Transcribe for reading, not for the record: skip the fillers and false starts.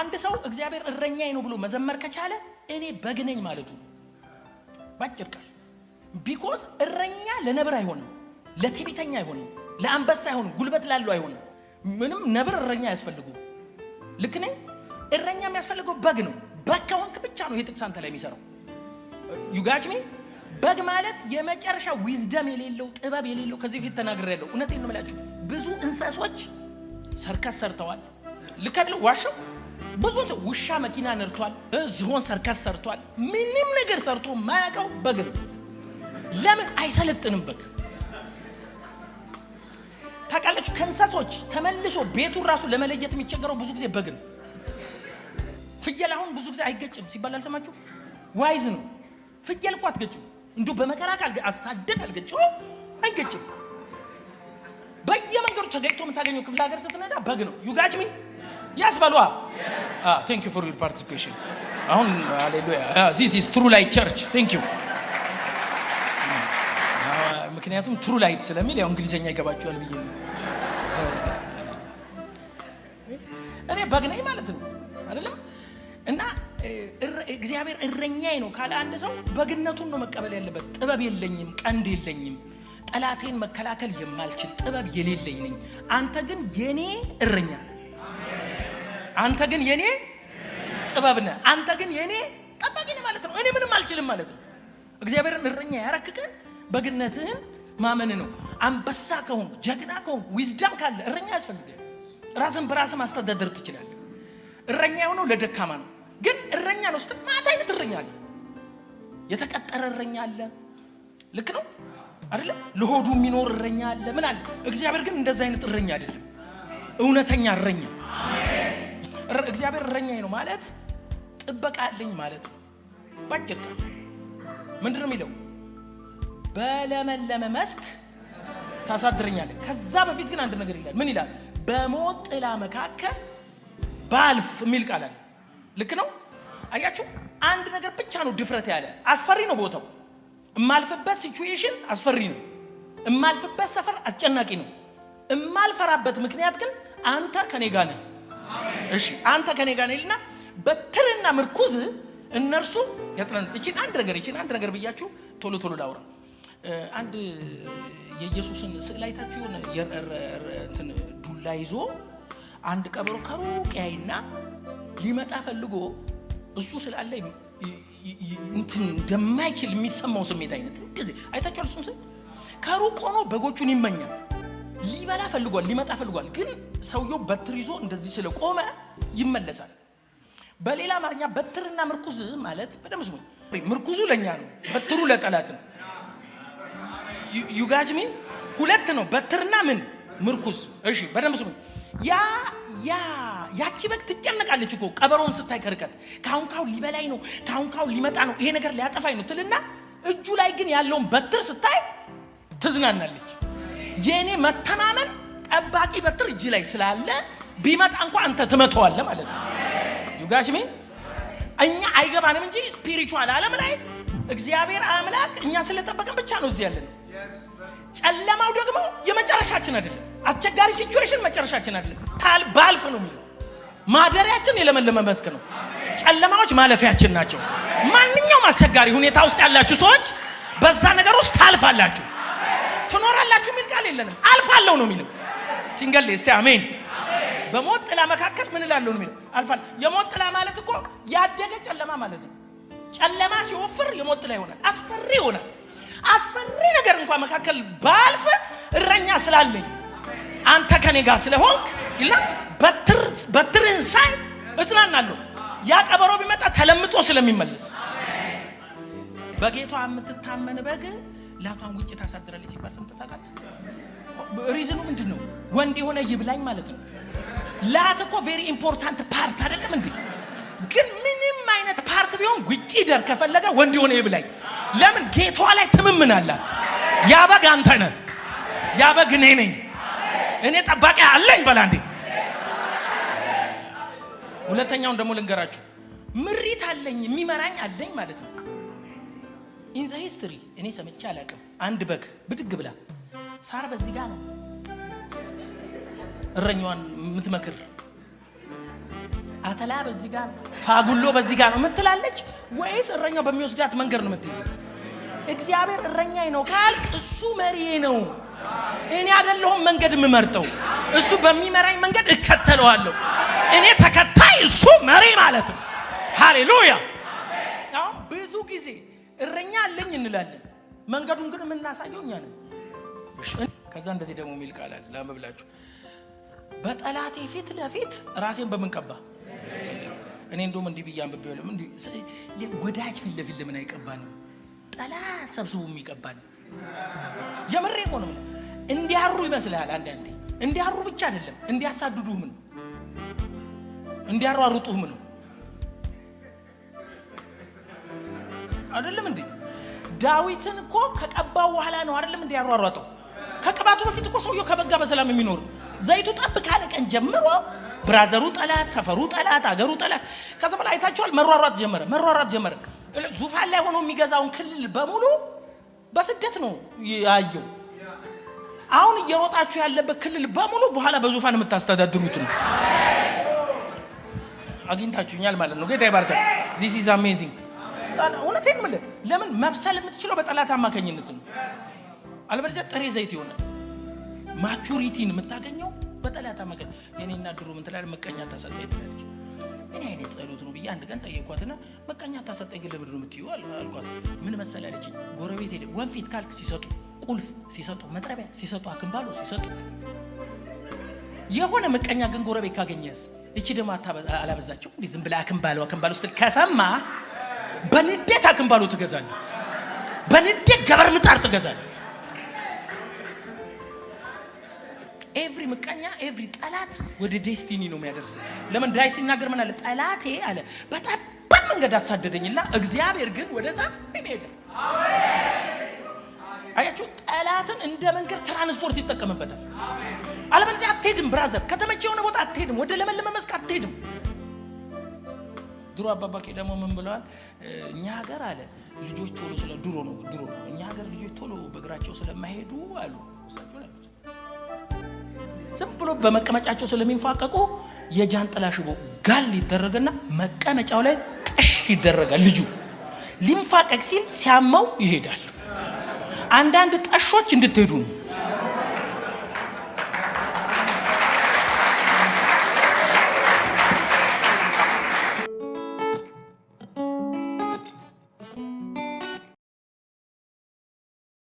አንድ ሰው እግዚአብሔር እረኛዬ ነው ብሎ መዘመር ከቻለ እኔ በግ ነኝ ማለቱ ነው ባጭር ቃል። Because እረኛ ለነብር አይሆንም፣ ለትዕቢተኛ አይሆንም፣ ለአንበሳ አይሆንም፣ ጉልበት ላለው አይሆንም። ምንም ነብር እረኛ አያስፈልገውም። ልክ ነኝ? እረኛ የሚያስፈልገው በግ ነው። በግ ከሆንክ ብቻ ነው ይሄ ጥቅስ አንተ ላይ የሚሰራው። You got me? በግ ማለት የመጨረሻ wisdom የሌለው፣ ጥበብ የሌለው፣ ከዚህ በፊት ተናግሬያለሁ። እውነቴን ነው የምላችሁ። ብዙ እንስሶች ሰርከስ ሰርተዋል። ልክ አይደል? ዋሻው ብዙ ሰው ውሻ መኪና ነድቷል፣ ዝሆን ሰርከስ ሰርቷል። ምንም ነገር ሰርቶ የማያውቀው በግ ነው። ለምን አይሰለጥንም? በግ ታውቃላችሁ፣ ከእንስሶች ተመልሶ ቤቱን ራሱ ለመለየት የሚቸገረው ብዙ ጊዜ በግ ነው። ፍየል አሁን ብዙ ጊዜ አይገጭም ሲባል አልሰማችሁ? Wise ነው። ፍየል እኮ አትገጭም። እንዲሁ በመከራ አሳደግ አልገጭም፣ አይገጭም። በየመንገዱ ተገጭቶ የምታገኘው ክፍለ ሀገር ስትነዳ በግ ነው። You got me? Yes በሏ። Thank you for your participation። አሁን ሃሌሉያ፣ this is True Light Church, thank you። ምክንያቱም True Light ስለሚል ያው እንግሊዝኛ ይገባችኋል ብዬ ነው። እኔ በግ ነኝ ማለት ነው አይደለም? እና እግዚአብሔር እረኛዬ ነው ካለ አንድ ሰው በግነቱን ነው መቀበል ያለበት። ጥበብ የለኝም፣ ቀንድ የለኝም፣ ጠላቴን መከላከል የማልችል ጥበብ የሌለኝ ነኝ። አንተ ግን የኔ እረኛ፣ አንተ ግን የኔ ጥበብ ነህ፣ አንተ ግን የኔ ጠባቂ ነህ ማለት ነው። እኔ ምንም አልችልም ማለት ነው። እግዚአብሔርን እረኛ ያረክ ቀን በግነትህን ማመን ነው። አንበሳ ከሆንክ፣ ጀግና ከሆንክ፣ wisdom ካለ እረኛ አያስፈልግህም። ራስን በራስህ ማስተዳደር ትችላለህ። እረኛ የሆነው ለደካማ ነው። ግን እረኛ ነው ስትል ማት አይነት እረኛ አለ። የተቀጠረ እረኛ አለ። ልክ ነው አይደለም? ለሆዱ የሚኖር እረኛ አለ። ምን አለ? እግዚአብሔር ግን እንደዛ አይነት እረኛ አይደለም። እውነተኛ እረኛ። እግዚአብሔር እረኛዬ ነው ማለት ጥበቃ አለኝ ማለት ነው። ባጭር ቃል ምንድን ነው የሚለው? በለመለመ መስክ ታሳድረኛለህ። ከዛ በፊት ግን አንድ ነገር ይላል። ምን ይላል? በሞት ጥላ መካከል ባልፍ የሚል ቃል አለ። ልክ ነው። አያችሁ፣ አንድ ነገር ብቻ ነው ድፍረት ያለ። አስፈሪ ነው ቦታው። እማልፍበት situation አስፈሪ ነው። እማልፍበት ሰፈር አስጨናቂ ነው። እማልፈራበት ምክንያት ግን አንተ ከኔ ጋር ነህ። እሺ፣ አንተ ከኔ ጋር ነህ ይልና በትርና ምርኩዝ እነርሱ ያጽናኑ። እቺን አንድ ነገር ብያችሁ ቶሎ ቶሎ ላውራ። አንድ የኢየሱስን ስዕል አይታችሁ የሆነ እንትን ዱላ ይዞ አንድ ቀበሮ ከሩቅ ያይና ሊመጣ ፈልጎ እሱ ስላለ እንትን እንደማይችል የሚሰማው ስሜት አይነት እንደዚህ አይታችኋል። እሱን ስዕል ከሩቅ ሆኖ በጎቹን ይመኛል። ሊበላ ፈልጓል፣ ሊመጣ ፈልጓል። ግን ሰውየው በትር ይዞ እንደዚህ ስለቆመ ይመለሳል። በሌላ አማርኛ በትርና ምርኩዝ ማለት፣ በደንብ ስሙኝ፣ ምርኩዙ ለእኛ ነው፣ በትሩ ለጠላት ነው። You got me? ሁለት ነው፣ በትርና ምን? ምርኩዝ። እሺ፣ በደንብ ስሙኝ። ያ ያ ያቺ በግ ትጨነቃለች እኮ ቀበሮውን ስታይ ከርቀት፣ ካሁን ካሁን ሊበላኝ ነው፣ ካሁን ካሁን ሊመጣ ነው፣ ይሄ ነገር ሊያጠፋኝ ነው ትልና እጁ ላይ ግን ያለውን በትር ስታይ ትዝናናለች። የእኔ መተማመን ጠባቂ በትር እጅ ላይ ስላለ ቢመጣ እንኳ አንተ ትመተዋለህ ማለት ነው። You got me? እኛ አይገባንም እንጂ spiritual ዓለም ላይ እግዚአብሔር አምላክ እኛ ስለጠበቀን ብቻ ነው እዚህ ያለን። ጨለማው ደግሞ የመጨረሻችን አይደለም። አስቸጋሪ situation መጨረሻችን አይደለም። ታል ባልፍ ነው የሚለው። ማደሪያችን የለመለመ መስክ ነው። ጨለማዎች ማለፊያችን ናቸው። ማንኛውም አስቸጋሪ ሁኔታ ውስጥ ያላችሁ ሰዎች በዛ ነገር ውስጥ ታልፋላችሁ፣ ትኖራላችሁ የሚል ቃል የለንም። አልፋለሁ ነው የሚለው። ሲንገል እስቲ አሜን። በሞት ጥላ መካከል ምን እላለሁ ነው የሚለው? አልፋለሁ። የሞት ጥላ ማለት እኮ ያደገ ጨለማ ማለት ነው። ጨለማ ሲወፍር የሞት ጥላ ይሆናል፣ አስፈሪ ይሆናል። አስፈሪ ነገር እንኳን መካከል ባልፍ እረኛ ስላለኝ፣ አንተ ከኔ ጋር ስለሆንክ ይላል። በትርህን ሳይ እጽናናለሁ። ያ ቀበሮ ቢመጣ ተለምጦ ስለሚመለስ። በጌቷ የምትታመን በግ ላቷን ውጭ ታሳድራለች ሲባል ሰምተህ ታውቃለህ? Reason ኑ ምንድን ነው? ወንድ የሆነ ይብላኝ ማለት ነው። ላት እኮ very important part አይደለም እንዴ? ግን ምንም አይነት part ቢሆን ውጭ ደር ከፈለገ ወንድ የሆነ ይብላኝ። ለምን? ጌቷ ላይ ትምምን አላት። ያ በግ አንተ ነህ፣ ያ በግ እኔ ነኝ። እኔ ጠባቂ አለኝ በላ እንዴ። ሁለተኛውን ደግሞ ልንገራችሁ። ምሪት አለኝ፣ የሚመራኝ አለኝ ማለት ነው። In the history እኔ ሰምቼ አላውቅም። አንድ በግ ብድግ ብላ ሳር በዚህ ጋር ነው እረኛዋን የምትመክር። አተላ በዚህ ጋር ፋጉሎ በዚህ ጋር ነው የምትላለች ወይስ እረኛው በሚወስዳት መንገድ ነው የምትሄደው? እግዚአብሔር እረኛዬ ነው ካልክ እሱ መሪዬ ነው። እኔ አይደለሁም መንገድ የምመርጠው፣ እሱ በሚመራኝ መንገድ እከተለዋለሁ። እኔ ተከታይ፣ እሱ መሪ ማለት ነው። ሃሌሉያ። አሁን ብዙ ጊዜ እረኛ አለኝ እንላለን፣ መንገዱን ግን የምናሳየው እኛ ነን። ከዛ እንደዚህ ደግሞ የሚል ቃል አለ፣ ላንብብላችሁ። በጠላቴ ፊት ለፊት ራሴን በምን ቀባ? እኔ እንደውም እንዲህ ብዬ አንብቤዋለሁ። እንዲህ ወዳጅ ፊት ለፊት ለምን አይቀባንም? ጠላት ሰብስቦ የሚቀባን የምሬ እኮ ነው። እንዲያሩ ይመስልሃል አንዳንዴ። እንዲያሩ ብቻ አይደለም፣ እንዲያሳድዱህም ነው፣ እንዲያሯሩጡህም ነው። አይደለም እንዴ? ዳዊትን እኮ ከቀባው በኋላ ነው አይደለም እንዴ ያሯሯጠው? ከቅባቱ በፊት እኮ ሰውየው ከበጋ በሰላም የሚኖር፣ ዘይቱ ጠብ ካለ ቀን ጀምሮ brother ኡ ጠላት፣ ሰፈሩ ጠላት፣ አገሩ ጠላት። ከዛ በላይ አይታችኋል። መሯሯጥ ጀመረ፣ መሯሯጥ ጀመረ። ዙፋን ላይ ሆኖ የሚገዛውን ክልል በሙሉ በስደት ነው ያየው። አሁን እየሮጣችሁ ያለበት ክልል በሙሉ በኋላ በዙፋን የምታስተዳድሩት ነው። አግኝታችሁኛል ማለት ነው። ጌታ ይባርካል። This is amazing። እውነቴን የምልህ፣ ለምን መብሰል የምትችለው በጠላት አማካኝነት ነው። አለበለዚያ ጥሬ ዘይት ይሆናል። Maturity ን የምታገኘው በጠላት አማካኝ። የኔና ድሮ ምን ትላለች? ምቀኛ ታሰጠኝ ትላለች። ምን አይነት ጸሎት ነው ብዬ አንድ ቀን ጠየኳትና ምቀኛ ታሰጠኝ ግን ለምንድን ነው የምትይው አልኳት። ምን መሰለህ አለችኝ። ጎረቤት ሄደ ወንፊት ካልክ ሲሰጡ፣ ቁልፍ ሲሰጡ፣ መጥረቢያ ሲሰጡ፣ አክምባሎ ሲሰጡ፣ የሆነ ምቀኛ ግን ጎረቤት ካገኘስ፣ እቺ ደግሞ አላበዛቸው እንዲህ ዝም ብለህ አክምባሎ አክምባሎ ስትል ከሰማ በንዴት አክምባሎ ትገዛለህ። በንዴት ገበር ምጣድ ትገዛለህ። Every ምቀኛ፣ every ጠላት ወደ destiny ነው የሚያደርስ። ለምን ዳዊት ሲናገር ምን አለ? ጠላቴ አለ በጠባብ መንገድ አሳደደኝና እግዚአብሔር ግን ወደ ሰፊ ሜዳ። አያችሁ፣ ጠላትን እንደ መንገድ ትራንስፖርት ይጠቀምበታል። አለበለዚያ አትሄድም brother፣ ከተመቸ የሆነ ቦታ አትሄድም፣ ወደ ለመለመ መስክ አትሄድም። ድሮ አባባ ደግሞ ምን ብለዋል? እኛ ሀገር አለ ልጆች ቶሎ ስለ ድሮ ነው ድሮ ነው እኛ ሀገር ልጆች ቶሎ በእግራቸው ስለማይሄዱ አሉ፣ ዝም ብሎ በመቀመጫቸው ስለሚንፋቀቁ የጃንጥላ ሽቦ ጋል ይደረግና መቀመጫው ላይ ጥሽ ይደረጋል። ልጁ ሊንፋቀቅ ሲል ሲያመው ይሄዳል። አንዳንድ ጠሾች እንድትሄዱ ነው።